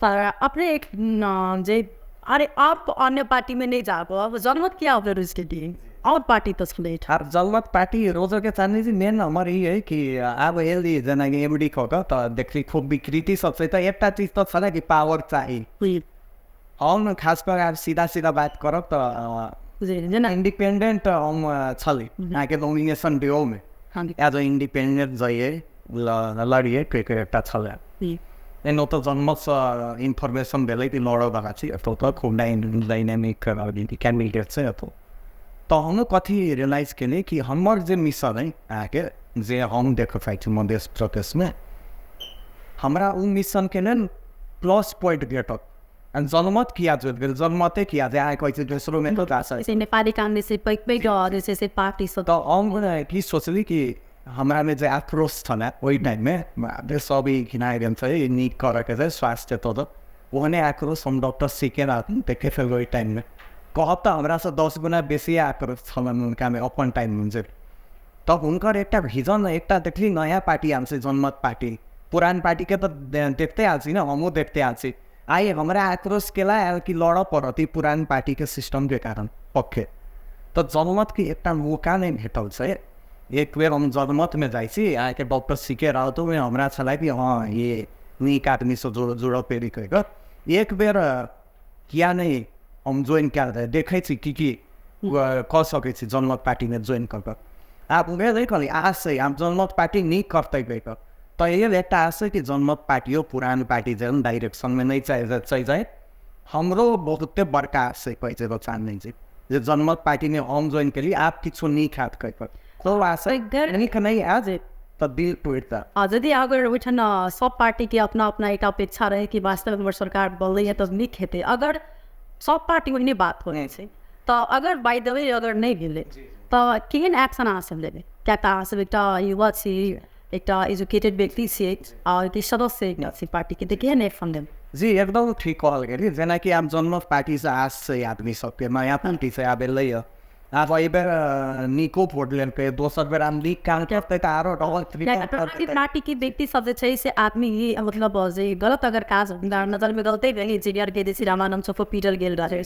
पर अपने एक जे अरे आप अन्य पार्टी में नहीं जाबो, अब जनमत किया होगा उसके लिए और पार्टी तो छलै। आब जनमत पार्टी रोजके चाहने छी। मेन हमर ई है कि आब एली जेनाकि एमडी कऽ कऽ तऽ देखली खूब विकृति सब छै, तऽ एकटा चीज तऽ छलै कि पावर चाही। हम खास कऽ आब सीधा सीधा बात करब तऽ जेना इंडिपेंडेंट हम छली अहाँके नॉमिनेशन दियोमे एज अ इंडिपेंडेंट जइए लड़िए के एकटा छलै। एनो तऽ जनमतसँ इन्फॉर्मेशन भेलै कि लड़ऽवला छी, एतऽ तऽ खूब डाइनेमिक कैंडिडेट छै एतऽ। तऽ हम कथी रियलाइज केली कि हमर जे मिशन अइ अहाँके जे हम देखऽ चाहै छी मध्य प्रदेशमे, हमरा ओ मिशनके लेल प्लस पॉइंट भेटत। जनमत किया जुड़ि गेल, जनमते किया जे अहाँ कहै छी दोसरोमे तऽ जा सकै। नेपाली काङ्ग्रेस पैघ पैघ जे छै से पार्टी सब। तऽ हम की सोचली कि हमरामे जे आक्रोश छलै ओहि टाइममे सब ई घिना गेल छै, नीक करऽके छै स्वास्थ्य तऽ ओहने आक्रोश हम डॉक्टर सीखे रहथिन देखे फेर ओहि टाइममे कहब तऽ हमरासँ 10 गुना बेसी आक्रोश छलनि हुनकामे अपन टाइममे जे। तब हुनकर एकटा विजन एकटा देखली नयाँ पार्टी आयल छै जनमत पार्टी, पुरान पार्टीके तऽ देखते आयल छी ने, हमहूँ देखते आयल छी। आइ हमरा आक्रोश केला आयल कि लड़ऽ पड़त ई पुरान पार्टीके सिस्टमके कारण पक्के। तऽ जनमतके एकटा मौका नहि भेटल छै। एक बेर हम जनमतमे जाइ छी अहाँके डॉक्टर सीके राउतोमे हमरा छलै कि हँ ये नीक आदमीसँ जुड़ऽ पेरी कहि कऽ एक बेर किया नहि हम ज्वाइन कए देखै छी की की कऽ सकै छी जनमत पार्टीमे ज्वाइन कऽ कऽ। आब उएह कहली आस छै आब जनमत पार्टी नीक करतै कहि कऽ, तऽ एहि एकटा आस छै कि जनमत पार्टियो पुरान पार्टी जेहन डाइरेक्शनमे नहि चलि जाय। हमरो बहुते बड़का आस छै कहै छै चाहने छै जे जनमत पार्टीमे हम ज्वाइन केली आब किछो नीक हैत कहि कऽ, तो आस नीक नहि आयत तऽ दिल टूटि जायत। यदि अगर ओहिठाम सब पार्टीके अपना अपना एकटा अपेक्षा रहै कि वास्तवमे हमर सरकार बनलैए तऽ नीक हेतै, अगर सब पार्टी ओहने बात होइ छै तऽ अगर बाइ the way अगर नहि भेलै तऽ केहन एक्शन अहाँ सब लेबै? किया तऽ अहाँ सब एकटा युवा छी, एकटा एजुकेटेड व्यक्ति छियै आओर सदस्य एकटा छी पार्टीके, तऽ केहन एक्शन लेबै? जी एकदम ठीक कहल गेल। जेनाकि आब जनमत पार्टीसँ आस छै आदमी सबके, नयाँ पार्टी से आब एलैए, आब एहिबेर नीको वोट लेलकै, दोसर बेर आब नीक काम करतै तऽ आरो डबल पार्टीके व्यक्ति सब जे छै से आदमी मतलब जे गलत अगर काज हुनका नजरमे गलते भेल, इंजीनियरके जे छै रामानन्द चौक पीटल गेल रहै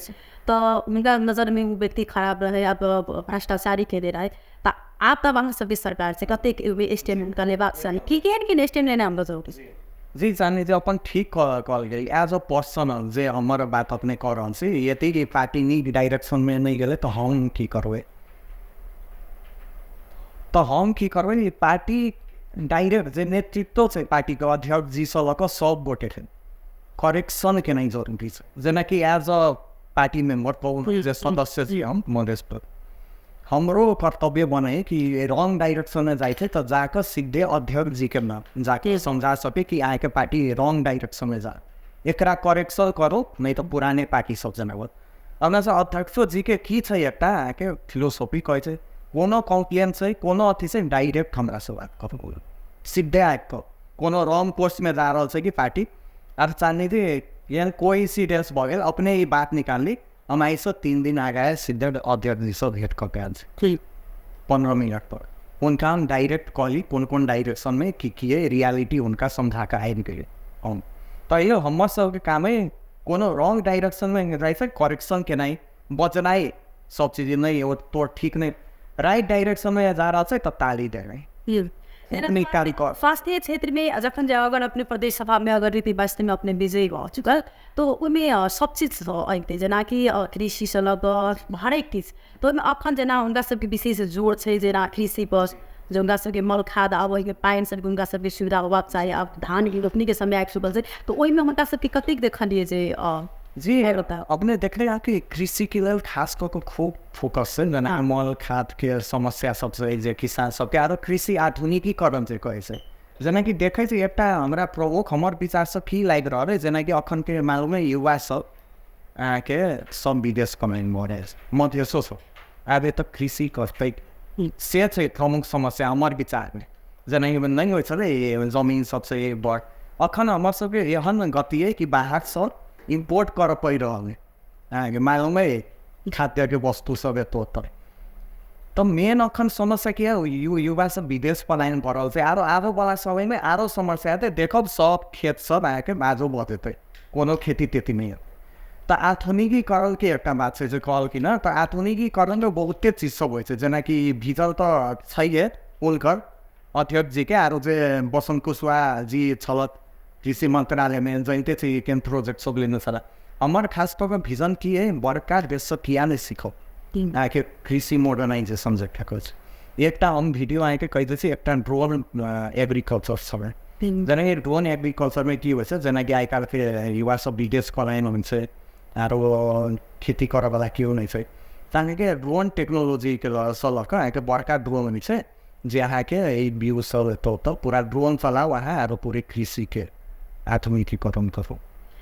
तऽ हुनका नजरमे ओ व्यक्ति खराब रहै, आब भ्रष्टाचारी केने रहै, तऽ आब तऽ अहाँ सबके सरकार छै कतेक स्टैंड हुनका लेबाक चाही, की केहन केहन स्टैंड लेनाइ हमरा जरूरी छै? जी जाने जे अपन ठीक कहल गेल। एज अ पर्सनल जे हमर बात अपने कऽ रहल छी, यदि कि पार्टी नीक डाइरेक्शनमे नहि गेलै तऽ हम की करबै, तऽ हम की करबै पार्टी डाइरेक्ट जे नेतृत्व छै पार्टीके अध्यक्षजीसँ लऽ कऽ सब गोटेके करेक्शन केनाइ जरूरी छै। जेनाकि एज अ पार्टी मेम्बर कहू जे सदस्य छी हम मधेश, हमरो कर्तव्य बनै कि रङ डाइरेक्शनमे जाइ छै तऽ जाकऽ सीधे अध्यक्षजीके नाम जाके समझा सके कि अहाँके पार्टी रङ डाइरेक्शनमे जा, एकरा करेक्शन करू नहि तऽ पुराने पार्टी सब जेना होत। हमरा से अध्यक्षोजीके की छै एकटा अहाँके फिलोसोफी कहै छै कोनो कम्प्लेन छै कोनो अथी छै डाइरेक्ट हमरासँ बात करू, सीधे आबि कऽ कोनो रङ कोर्समे जा रहल छै कि पार्टी आर चाहने थिए यहाँ कोइ सिरियस भऽ गेल अपने ई बात निकालली, हम आइसँ 3 दिन आगाँ सीधे अध्यक्षजीसँ भेट कऽ के आयल छी 15 मिनट पर, हुनका हम डाइरेक्ट कहली कोन कोन डाइरेक्शनमे की की अइ रियलिटी हुनका समझा कऽ आबि गेलै हम। तऽ हमर सबके काम अइ कोनो रङ डाइरेक्शनमे जाइ छै करेक्शन केनाइ, बजनाइ सब चीज नहि ओ तो ठीक नहि, राइट डाइरेक्शनमे जा रहल छै तऽ ताली देनाइ। स्वास्थ्य क्षेत्रमे जखन जे अगर अपने प्रदेश सभामे अगर रीति वास्तवमे अपने विजयी भऽ चुकल तऽ ओहिमे सब चीज अबितै, जेनाकि कृषिसँ लऽ कऽ हरेक चीज, तऽ ओहिमे अखन जेना हुनका सबके विशेष जोर छै जेना कृषिपर जे हुनका सबके मल खाद आब ओहिमे पानि सबके हुनका सबके सुविधा होबाक चाही, आब धानके रोपनीके समय आबि चुकल छै तऽ ओहिमे हुनका सबके कतेक देखलियै जे जी अपने देखले यहाँ कि कृषिके लेल खास कऽ कऽ खूब फोकस छै, जेना मल खादके समस्या सब छै जे किसान सबके, आरो कृषि आधुनिकीकरण जे कहै छै, जेनाकि देखै छै एकटा हमरा प्रमुख हमर विचारसँ की लागि रहल अइ, जेनाकि अखनके मालूम युवा सब अहाँके सब विदेश कमाइ भऽ रहल छै, मधेसो सब आब एतऽ कृषि करतै से छै प्रमुख समस्या हमर विचारमे। जेनाकि नहि होइ छलै जमिन सब छै बड़, अखन हमर सबके एहन गति अइ कि बाहरसँ इम्पोर्ट करऽ पड़ि रहल अइ अहाँके मालूम अइ खाद्यके वस्तु सब एतऽ ओतऽ। तऽ मेन अखन समस्या की है, युवा सब विदेश पलायन भऽ रहल छै। आरो आबऽवला समयमे आरो समस्या हेतै, देखब सब खेत सब अहाँके बाजो भऽ जेतै, कोनो खेती तेती नहि हेतै। तऽ आधुनिकीकरणके एकटा बात छै जे कहलखिन हँ, तऽ आधुनिकीकरणमे बहुते चीज सब होइ छै, जेनाकि भीजल तऽ छैहे हुनकर अध्यक्षजीके, आरो जे बसन्त कुशवाहा जी छलथि कृषि मन्त्रालयमे, जनिते छी केहन प्रोजेक्ट सब लेने छलाह। हमर खास कऽ कऽ विजन की अइ, बड़का देशसँ किया नहि सीखब अहाँके कृषि मोडर्नाइजेशन जकरा कहै छै। एकटा हम वीडियो अहाँके कहि दै छी, एकटा ड्रोन एग्रीकल्चर छलै। जेनाकि ड्रोन एग्रीकल्चरमे की होइ छै, जेनाकि आइ काल्हिके युवा सब विदेश पलायन होइ छै, आरो खेती करऽवला केओ नहि छै, तऽ अहाँके ड्रोन टेक्नोलोजीके सँ लऽ कऽ अहाँके बड़का ड्रोन होइ छै जे अहाँके ई व्यू सब एतऽ ओतऽ पूरा ड्रोन चलाउ अहाँ, आरो पूरे कृषिके आधुनिकीकरण करू।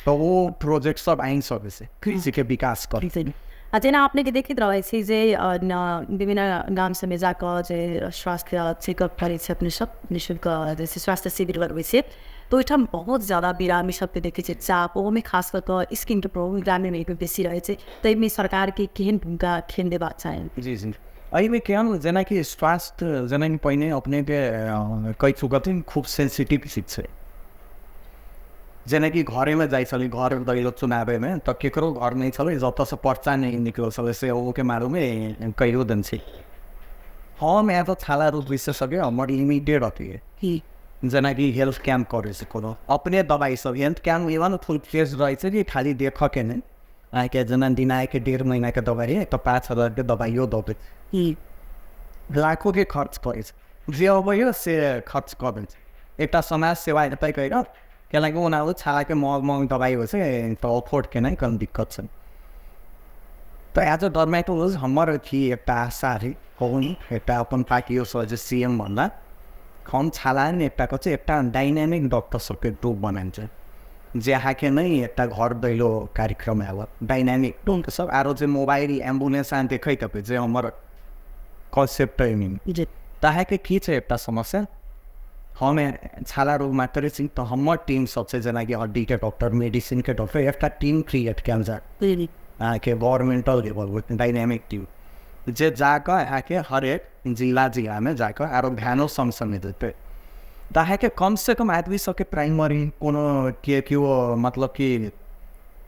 तऽ ओ प्रोजेक्ट सब आनि सकै छै कृषिके विकास कर। आ जेना अपनेके देखैत रहै छी जे विभिन्न गाम सबमे जाकऽ जे स्वास्थ्य चेकअप करै छै अपने सब, निःशुल्क जैसे स्वास्थ्य शिविर लगबै छियै, तऽ ओहिठाम बहुत ज्यादा बिरामी सबके देखै छियै चाप, ओहोमे खास कऽ कऽ स्किनके प्रॉब्लम ग्रामीणमे बेसी रहै छै, ताहिमे सरकारके केहन भूमिका खेल देबाक चाही? जी जी, एहिमे केहन जेनाकि स्वास्थ्य जेनाकि पहिने अपनेके कहि चुकल खूब सेन्सिटिव चीज छै। जेनाकि घरेमे जाइ छलै घर दैलो चुनावेमे, तऽ केकरो घर नहि छलै जतऽसँ पर्चा नहि निकलल छलै से ओके मारूमे कहियो देने छै। हम एज अ छाला रोग विशेषज्ञ हमर लिमिटेड अथी अइ, जेनाकि हेल्थ कैम्प करै छै कोनो अपने दबाइ सब, हेल्थ कैम्प इवन फुल फ्लेज रहै छै कि खाली देखऽके नहि, अहाँके जेना दिनाके 1.5 महीनाके दबाइ अइ तऽ 5,000के दबाइयो दऽ दै छै, लाखोके खर्च करै छै, जे अबैए से खर्च कऽ दै छै। एकटा समाज सेवा हेतै कहि कऽ, कैलाकि ओना ओ छालाके महग महग दबाइ होइ छै तऽ अफोर्ड केनाइ कनि दिक्कत छै। तऽ एज अ डर्मेटोलॉजिस्ट हमर अथी एकटा आशा रहै, कहू एकटा अपन पार्टियोसँ जे सी एम बनला, हम छाला ने एकटा कहै छै एकटा डायनेमिक डॉक्टर सबके ग्रुप बनायल छै, जे अहाँके नहि एकटा घर दैलो कार्यक्रम आयल डायनेमिक डॉक्टर सब, आरो जे मोबाइल एम्बुलेंस अहाँ देखैत हेबै जे हमर कॉन्सेप्ट अइ। तऽ अहाँके की छै एकटा समस्या, हम छाला रोग मात्रै छी तऽ हमर टीम सब छै जेनाकि हड्डीके डॉक्टर, मेडिसिनके डॉक्टर, एकटा टीम क्रिएट कयल जाय अहाँके गवर्नमेंटल लेवल डायनेमिक टीम, जे जाकऽ अहाँके हरेक जिला जिलामे जाकऽ आरो ध्यानो सँग सँगे देतै। तऽ अहाँके कमसँ कम आदमी सबके प्राइमरी कोनो के केओ मतलब कि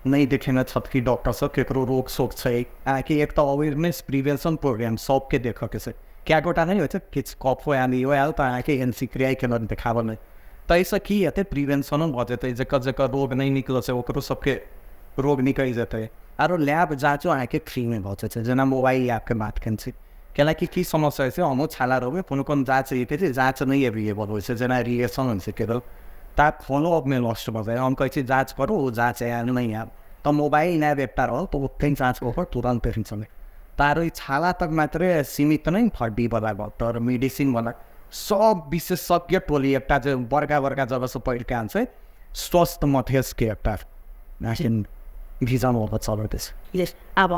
नहि देखेने छथि कि डॉक्टर सब केकरो रोग शोक छै, अहाँके एक तऽ अवेयरनेस प्रिवेंशन प्रोग्राम सबके देखऽके छै, कए गोटा नहि होइ छै किछु कफो आयल इहो आयल तऽ अहाँके एन सी क्रिया केलक देखाबऽ नहि, ताहिसँ की हेतै प्रिवेंशनो भऽ जेतै, जकर जकर रोग नहि निकलल छै ओकरो सबके रोग निकलि जेतै। आरो लैब जाँचो अहाँके फ्रीमे भऽ जेतै, जेना मोबाइल लैबके बात केने छी, कैलाकि की समस्या छै हमहूँ छाला रोगमे कोनो कोनो जाँच हेतै छै, जाँच नहि एवेलेबल होइ छै, जेना रिएक्शन होइ छै केकरो तऽ फॉलोअपमे लॉस्ट भऽ जाइ, हम कहै छी जाँच करू ओ जाँच आयल नहि आयल, तऽ मोबाइल लैब एकटा रहल तऽ ओतहि जाँच कऽ कऽ तुरन्त टेंशन। तऽ आरो ई छाला तक मात्रै सीमित नहि, हड्डीवला डॉक्टर, मेडिसिनवला सब विशेषज्ञ टोली एकटा जे बड़का बड़का जगहसँ पढ़ि कऽ आयल छै, स्वस्थ मधेशके एकटा भिजन होकर चलैत छै। आब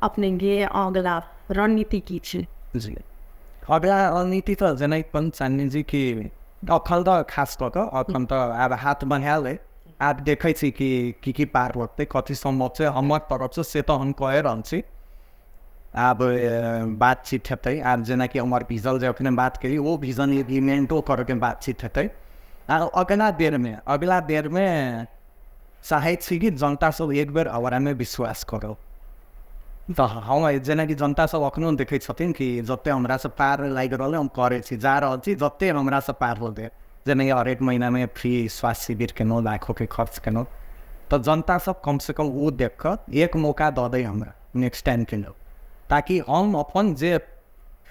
अपनेके अगला रणनीति की छै? जी, अगला रणनीति तऽ जेना पनि चान्नी कि अखन तऽ खास कऽ कऽ अखन तऽ आब हाथ बन्हायल अइ, आब देखै छी कि की की पार लगतै, कथी सम्भव छै हमर तरफसँ से तऽ हम कए रहल छी। आब बातचीत हेतै, आब जेनाकि हमर विजन जे अखने बात करी ओ विजन इम्प्लीमेंटो करैके बातचीत हेतै। आ अगला बेरमे चाहै छी कि जनता सब एक बेर हमरामे विश्वास करौ। तऽ हम जेनाकि जनता सब अखनो देखै छथिन कि जते हमरासँ पार लागि रहल हम करै छी, जा रहल छी, जते हमरासँ पार होतै, जेनाकि हरेक महीनामे फ्री स्वास्थ्य शिविर केलहुँ, लाखोके खर्च केलहुँ, तऽ जनता सब कमसँ कम ओ देख कऽ एक मौका दऽ दै हमरा नेक्स्ट टाइमके लेल, ताकि हम अपन जे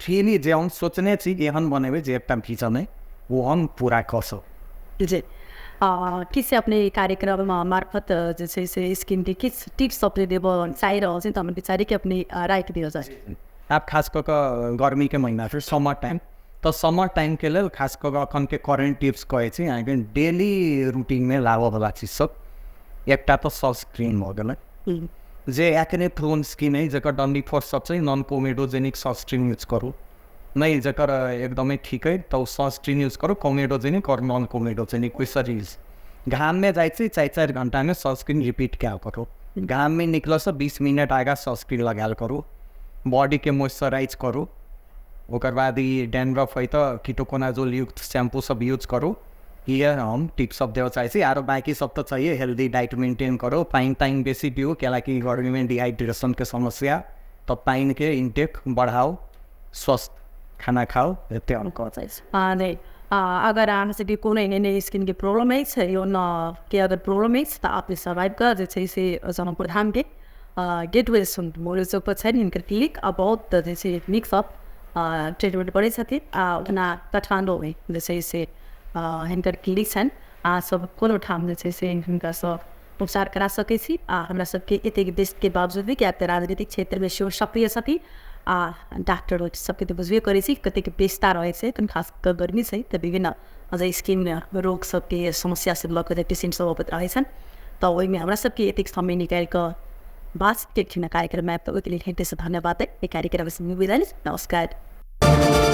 फ्रीली जे हम सोचने छी एहन बनेबै जे एकटा विजन अइ ओ हम पूरा कऽ सकू। जी, किछु अपने कार्यक्रम मार्फत जे छै से स्किनके किछु टिप्स अपने देबऽ चाहि रहल छी तऽ हम विचारी कि अपने राखि दिअ जाए। आब खास कऽ कऽ गर्मीके महीना छै समर टाइम, तऽ समर टाइमके लेल खास कऽ कऽ अखनके करेंट टिप्स कहै छी अहाँके डेली रूटीनमे लाबऽवला चीज सब, एकटा तऽ सनस्क्रीन भऽ गेलै जे एक्ने प्रोन स्किन अइ जकर डंडीफोर सब छै, नॉन कोमेडोजेनिक सनस्क्रीन यूज करू, नहि जकर एकदमै ठीक अइ तऽ ओ सनस्क्रीन यूज करू, कोमेडोजेनिक आओर नॉन कोमेडोजेनिक ओहिसँ यूज। घाममे जाइ छी 4-4 घंटामे सनस्क्रीन रिपीट कयल करू। घाममे निकलऽसँ 20 मिनट आगाँ सनस्क्रीन लगायल करू। बॉडीके मॉइस्चराइज करू। ओकर बाद ई डैंड्रफ है तऽ कीटोकोनाजोल युक्त शैम्पू सब यूज करू। इएह हम टिप सब देबऽ चाहै छी। आरो बाकी सब तऽ चाहिए हेल्दी डाइट मेंटेन करू, पानि तानि बेसी पीऊ, कैलाकि गर्मीमे डिहाइड्रेशनके समस्या, तऽ पानिके इनटेक बढ़ाउ, स्वस्थ खाना खाउ, एते हम कहऽ चाहै छी। नहि, अगर अहाँ सबके कोनो एहन स्किनके प्रॉब्लम अछि, यौन के अगर प्रॉब्लम अछि तऽ अपने सब आबि कऽ जे छै से जनकपुर धामके गेटवे मोरे चौक पर छनि हिनकर क्लिनिक आ बहुत जे छै नीकसँ ट्रीटमेंट करै छथिन। आ ओना काठमाण्डूमे जे छै से हिनकर क्लिनिक छनि। अहाँ सब कोनो ठाम जे छै से हिनकासँ उपचार करा सकै छी। आ हमरा सबके एतेक व्यस्तके बावजूद भी किएक तऽ राजनीतिक क्षेत्रमे सेहो सक्रिय छथिन आ डॉक्टर सबके तऽ बुझबे करै छी कतेक व्यस्तता रहै छै, खास कऽ गर्मी छै तऽ विभिन्न अझ स्किन रोग सबके समस्या सब लऽ कऽ पेशेंट सब अबैत रहै छनि, तऽ ओहिमे हमरा सबके एतेक समय निकालि कऽ बातचीत केलखिन कार्यक्रममे, तऽ ओहिके लेल हृदयसँ धन्यवाद। एहि कार्यक्रमसँ विदा। नमस्कार।